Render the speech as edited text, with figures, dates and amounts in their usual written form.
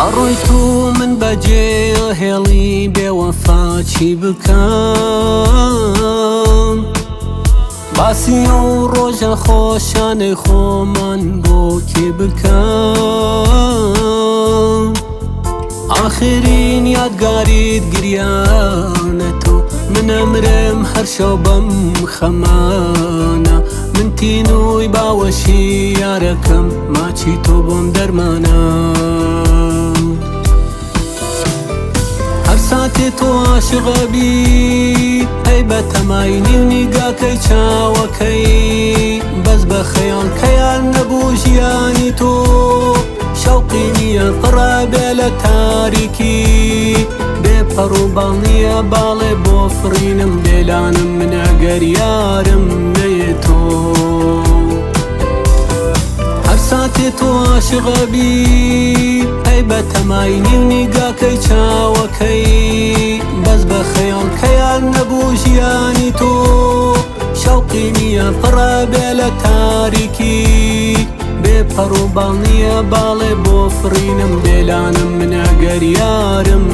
ئەڕۆی تو من بەجێ هێڵی بێوەفا چی بکەم؟ باسی ئەو ڕۆژە خۆشانەی خۆمان بۆ کێ بکەم؟ ئاخرین یادگاریت گریانە تۆ، من ئەمرم هەر شەو بەم خەمانە. من تینووی باوەشی یارەکەم، ماچی تۆ بۆم دەرمانە. هەر ساتێ تۆ عاشقەبی ئەی بە تەمای نیو نیگاکەی چاوەکەی، بەس بە خەیاڵ کەیان نەبوو ژیانی تۆ شەوقی نییە پڕە بێ لە تاریکی، بێ پەڕ و باڵ نییە باڵێ بۆ فڕینم بێلانم من ئەگەر یارم نەیێ تۆ. هەر ساتێ تۆ عاشقەبی ئەی بە تەمای نیو نیگاکەی چاوەکەی، بەس بە خەیاڵ کەیان نەبوو ژیانی تۆ شەوقی نییە پڕە بێ لە تاریکی، بێ پەڕ و باڵ نییە باڵێ بۆ فڕینم بێلانم من ئەگەر یارم